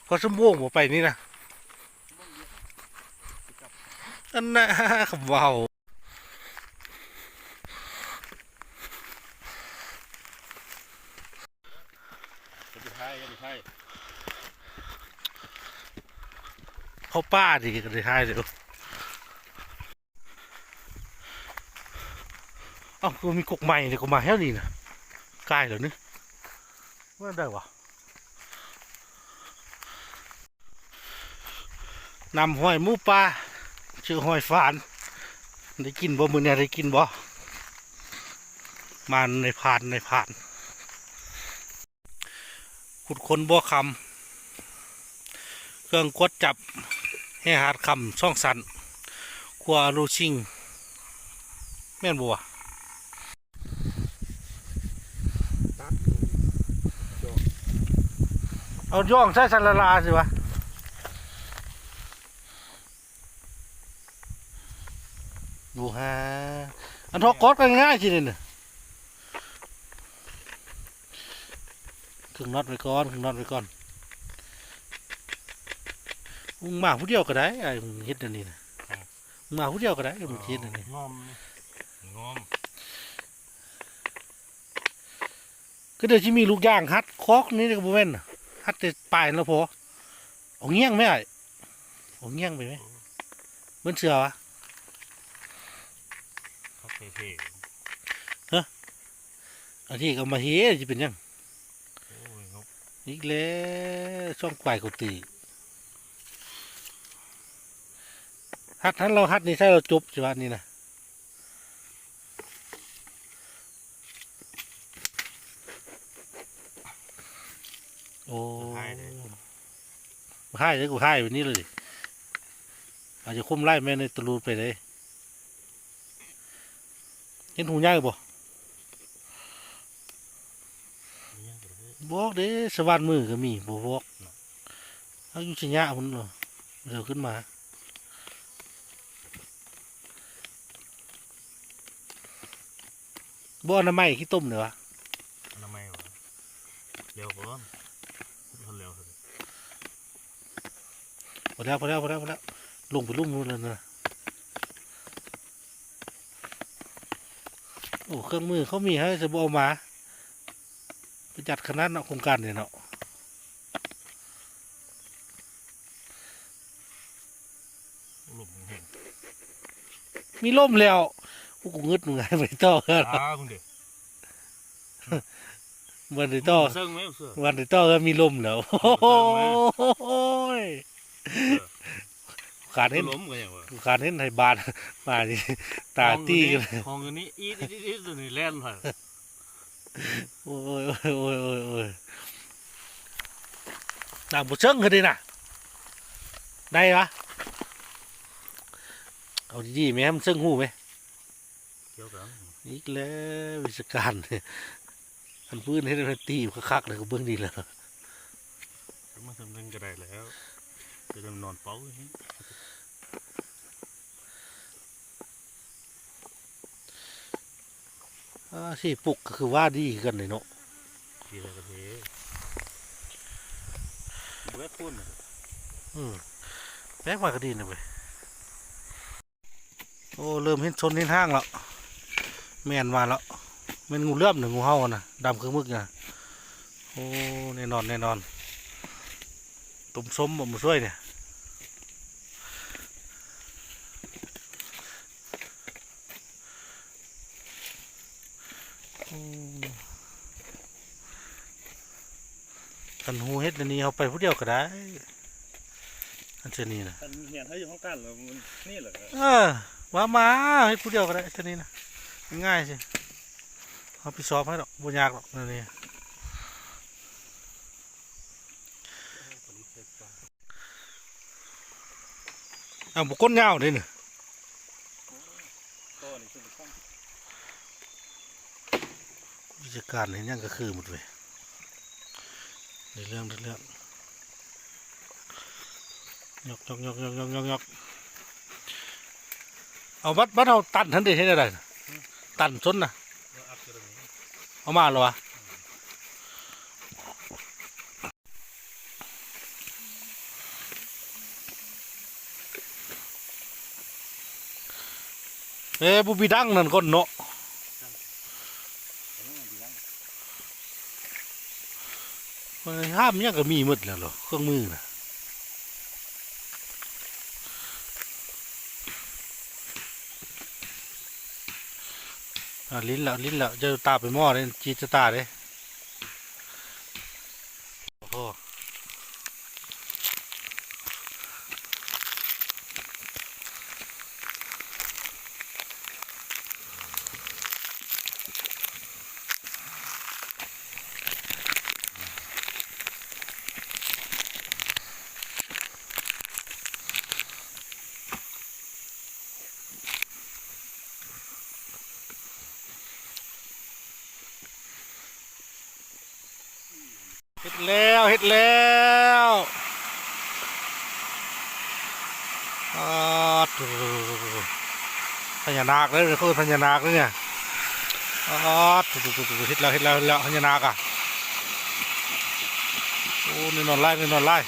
ພໍຊົ່ວໂມງບໍ່ໄປນີ້ນະ ອັນນະ ຄຳເວົ້າ ຢ່າໄປຖ່າຍ ຢ່າໄປຖ່າຍ ເຂົ້າປ່ານີ້ກໍໄດ້ຖ່າຍເດ້. ເອົ້າ ຄືມີກົກໃໝ່ນີ້ ກໍມາແຖວນີ້ນະ ກາຍແລ້ວນີ້ ວ່າໄດ້ຫວາ ນຳຫ້ອຍໝູປ່າ ເຈີຫ້ອຍຟານ ໄດ້ກິນບໍ່ມື້ນີ້ ໄດ້ກິນບໍ່ ມານາຍພານ ນາຍພານ. ຂຸດຄົ້ນບໍ່ຄຳ ເຄື່ອງກວດຈັບ ແຮ່ທາດຄຳສອງຊັ້ນ ຂົວອາລູຊິງ ແມ່ນບໍ່ວະ? ເອົາຍ່ອງໃສ່ສັນລະລາຊິວະ ດູຫາ ອັນທໍ່ກອດກໍງ່າຍຊິນີ້ນະ. ເຄື່ອງນັອດໄວ້ກ່ອນ ເຄື່ອງນັອດໄວ້ກ່ອນ ມຶງມາຜູ້ດຽວກໍໄດ້ ອ້າຍ ມຶງເຮັດແນວນີ້ນະ ຮະ ມຶງມາຜູ້ດຽວກໍໄດ້ ມຶງເຮັດແນວນີ້ ງອມ ງອມ ຄືດຽວຊິມີລູກຢາງຮັດຄອກນີ້ກໍບໍ່ແມ່ນ ຮັດແຕ່ປາຍແລ້ວພໍ ເອົາງຽງໄປ ເອົາງຽງໄປແມ ເບິ່ງເສືອວະ ເອົາເທ່ໆ ຮະ ອັນນີ້ກໍມາເຮ ຊິເປັນຫຍັງ? ໂອ້ຍ ນົກ ອີກແລ້ວ ຊ່ອງກວາຍເຂົາຕີ ຮັດຫັ້ນ ລາວຮັດນີ້ໃສ່ລາວຈົບ ຊິວ່ານີ້ນະ. ໂອ້ ບໍ່ຮ້າຍເດ້ ບໍ່ຮ້າຍເດ້ ກູຮ້າຍແບບນີ້ເລີຍ ອາດຈະຄົມໄລ່ແມ່ນໃນຕະລຸດໄປເດ້. ເຫັນຫູໃຫຍ່ບໍ່? ບອກເດ້ ສະຫວ່ານມືກໍມີ ບໍ່ບອກ ເຮົາຢູ່ໄຊຍະພຸ້ນເນາະ ດຽວຂຶ້ນມາ ບໍ່ອະນາໄມຂີ້ຕົມເດ້ວະ ອະນາໄມຫວາ ແລ້ວບໍ່ ທັນແລ້ວ ພໍແລ້ວ ພໍແລ້ວ ພໍແລ້ວ ພໍແລ້ວ ລົງໄປລຸ່ມພຸ້ນແລ້ວນະ. ໂອ້ ເຄື່ອງມືເຂົາມີໃຫ້ ແຕ່ບໍ່ເອົາມາ ປະຢັດຂະໜາດເນາະ ໂຄງການນີ້ເນາະ. ລົມແຮງ ມີລົມແລ້ວ ໂອ້ ກູງຶດ ມຶງໃຫ້ໄປຕໍ່ເຮືອນ ອ້າວ ມຶງເດ ວັນໄດ້ຕໍ່ ເຊິ່ງແມ່ເຊື່ອ ວັນໄດ້ຕໍ່ເຮືອນມີລົມແລ້ວ ເຊິ່ງແມ່ ໂອ້ຍ ເອີ ຂາດເຫັນ ລົມກໍຫຍັງວະ ຂາດເຫັນໃຫ້ບາດມານີ້ ຕາຕີກັນ ຂອງອັນນີ້ ອີດໆໆ ຕົວນີ້ແລ່ນໄປ ໂອ້ຍ ໂອ້ຍ ໂອ້ຍ ໂອ້ຍ ໂອ້ຍ ນ້ຳບໍ່ເຊິ່ງຄືເດ້ນະ ໄດ້ຫວາ ເອົາດີໆແມ່ ມັນເຊິ່ງຫູແມ່ ກ່ຽວກັນ ອີກແລ້ວ ວິຊາການ ຄັນພື້ນເຮັດໃຫ້ມັນຕີຄັກໆ ແລ້ວກໍເບິ່ງດີແລ້ວ ມັນທຳນັ້ນກໍໄດ້ແລ້ວ ຈະໄດ້ນອນເປົ່າ. ອາ ຊິປຸກກໍຄືວ່າດີຄືກັນເດເນາະ ດີແລ້ວກໍເທ ແບກໂຄນ ອືມ ແບກມາກໍດີນະເວີຍ. ໂອ້ ເລີ່ມເຫັນຊົນເຫັນຫາງແລ້ວ ແມ່ນວ່າແລ້ວ ແມ່ນງູເຫຼື້ອມ ຫຼື ງູເຫົ່ານະ ດຳຄືໝຶກນະ ໂອ້ ແນ່ນອນ ແນ່ນອນ ຕົ້ມສົ້ມບໍ່ ມາຊ່ວຍນີ້. ໂອ້ ຄັນຮູ້ເຮັດອັນນີ້ ເຮົາໄປຜູ້ດຽວກໍໄດ້ ອັນເທື່ອນີ້ນະ ຄັນຮຽນເຮົາຢູ່ຫ້ອງການແລ້ວມັນນີ້ແຫຼະ ເອີ ວ່າມາເຮັດຜູ້ດຽວກໍໄດ້ ເທື່ອນີ້ນະ ງ່າຍໆຊິ ຮັບຜິດຊອບໃຫ້ດອກ ບໍ່ຍາກດອກແນວນີ້. ອ້າວ ບໍ່ກົ້ນຍາວເດ້ນີ້ ວິຊາການເຮັດຫຍັງກໍຄືໝົດເວີຍ ໄດ້ເລື່ອງ ໄດ້ເລື່ອງ ຍົກໆໆໆໆ ເອົາບັດ ບັດເຮົາຕັນຫັ້ນເດ້ ເຮັດແນວໃດ ຕັນຊົນນະ ເອົາມາແລ້ວຫວາ? ອືມ. ເອີ ບໍ່ມີດັງນັ້ນກ່ອນເນາະ. ເອີ ຫ້າມຫຍັງກໍມີໝົດແລ້ວເນາະ ເຄື່ອງມືນະ. ອ່າ ຫຼິ້ນແລ້ວ ຫຼິ້ນແລ້ວ ຢ່າຕາໄປໝໍ້ເດ້ ຈີດຕາເດ້. ໂອ້ໂຫ. ເຮັດແລ້ວ ເຮັດແລ້ວ. ອາ ໂທ້ ພະຍານາກເດ້ ເຂົາເອີ້ນພະຍານາກເດ້. ອາ ໂທ້ ເຮັດແລ້ວ ເຮັດແລ້ວ ເຮັດແລ້ວ ພະຍານາກອະ. ໂອ້ ແນ່ນອນຫຼາຍ ແນ່ນອນຫຼາຍ.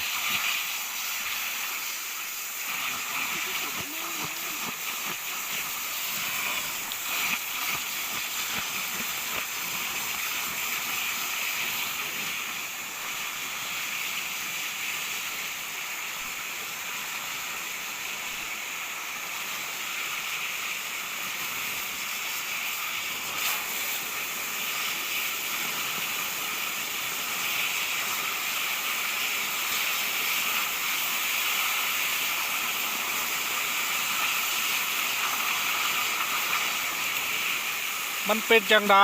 ມັນເປັນຈັ່ງໃດ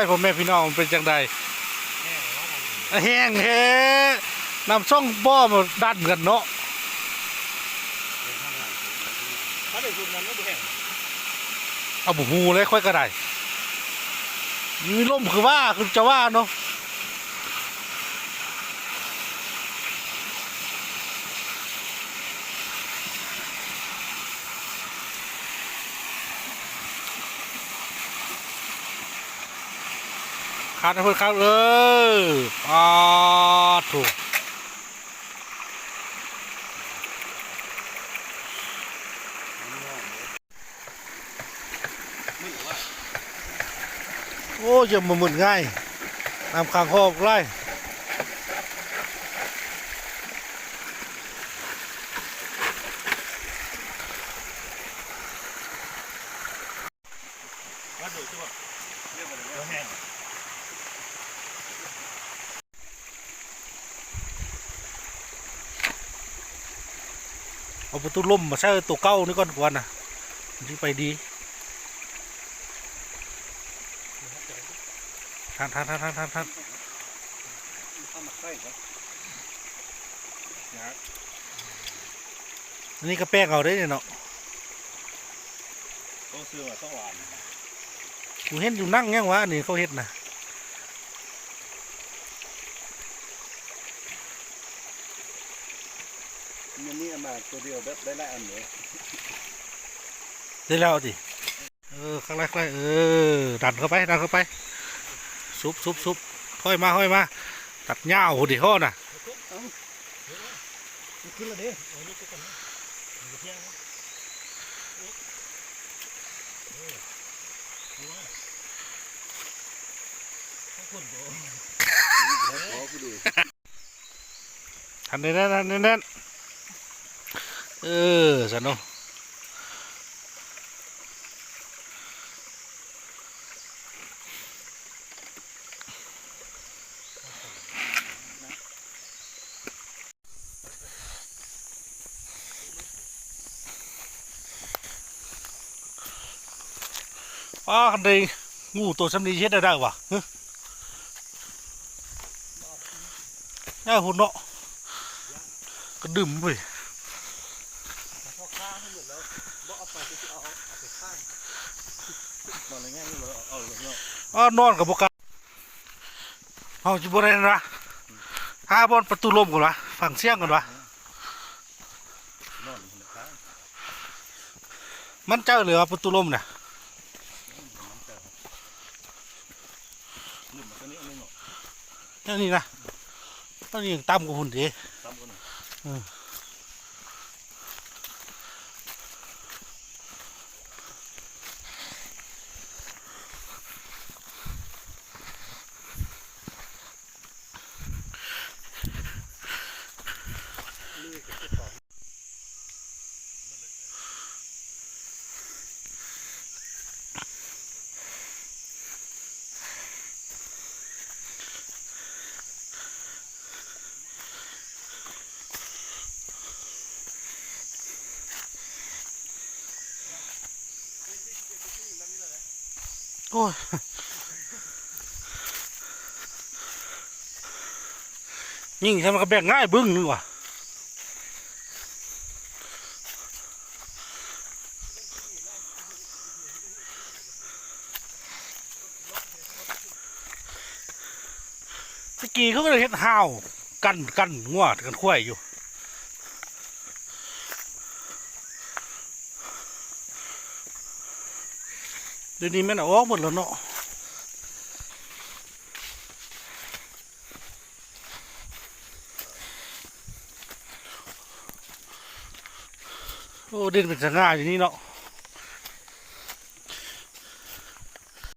ພໍ່ແມ່ພີ່ນ້ອງ ມັນເປັນຈັ່ງໃດ? ແຫ້ງແທ້ ນ້ຳສອງບໍ່ມາດັນກັນເນາະ. ເອົາ ບໍ່ຮູ້ເລີຍຂ້ອຍກໍໄດ້ ມີລົມຄືວ່າ ຄືຈະວ່າເນາະ. ຄາດໃຫ້ເພິ່ນຄາດເອີ. ປາດໂທ້. ໂອ້ ຢ່າມາມືດງ່າຍ ນ້ຳຂັງຮອບຫຼາຍ. ເອົາປະຕູລົມມາໃສ່ໂຕເກົ່ານີ້ກ່ອນກວ່ານະ ມັນຊິໄປດີ. ທັນ ທັນ ທັນ ທັນ ທັນ. ອັນນີ້ກໍແປກເອົາເດ້ເນາະ. ໂອ້ ຊື້ມາສອງລ້ານ. ກູເຫັນຢູ່ໜັງຫຍັງວະ ອັນນີ້ເຂົາເຮັດນະ. ມັນມີອັນມາຕົວດຽວແບບໄດ້ຫຼາຍອັນເດ້. ໄດ້ແລ້ວຕິ? ເອີ ຂ້າງໃນ ຂ້າງໃນ ເອີ ດັນເຂົ້າໄປ ດັນເຂົ້າໄປ. ຊຸບ ຊຸບ ຊຸບ ຖອຍມາ ຖອຍມາ. ຕັດຍາວພຸ້ນເດ ເຮົານະ. ທັນໄດ້ແນ່ນ ທັນໄດ້ແນ່ນ. ເອີ ຊັ້ນເນາະ. ປ້າ ຄັນໄດ້ງູໂຕຊ່ຳນີ້ເຮັດແນວໃດວະ? ຫຶ ຍາກພຸ້ນເນາະ ກະດຶມເວີຍ. ອ້າວ ນອນກໍບໍ່ກະ ເຮົາຊິບໍ່ໄດ້ນະ ຫາບ່ອນປະຕູລົມກ່ອນວະ ຟັງສຽງກ່ອນວະ. ມັນໃຈເລີຍວ່າປະຕູລົມນະ ແນວນີ້ນະ ແນວນີ້ຍັງຕ່ຳກວ່າພຸ້ນເດ. ເອີ. ໂອ້ຍ ຍິງໃສ່ມັນກໍແບກງ່າຍບຶ້ງໜຶ່ງວ່າ. ແຕ່ກີ້ເຂົາກໍໄດ້ເຮັດຮ່າວກັນ ກັນງົວກັນຄວາຍຢູ່. ດຽວນີ້ແມ່ນເອົາອອກໝົດແລ້ວເນາະ. ໂອ້ ດິນເປັນສະຫງ່າຢູ່ນີ້ເນາະ.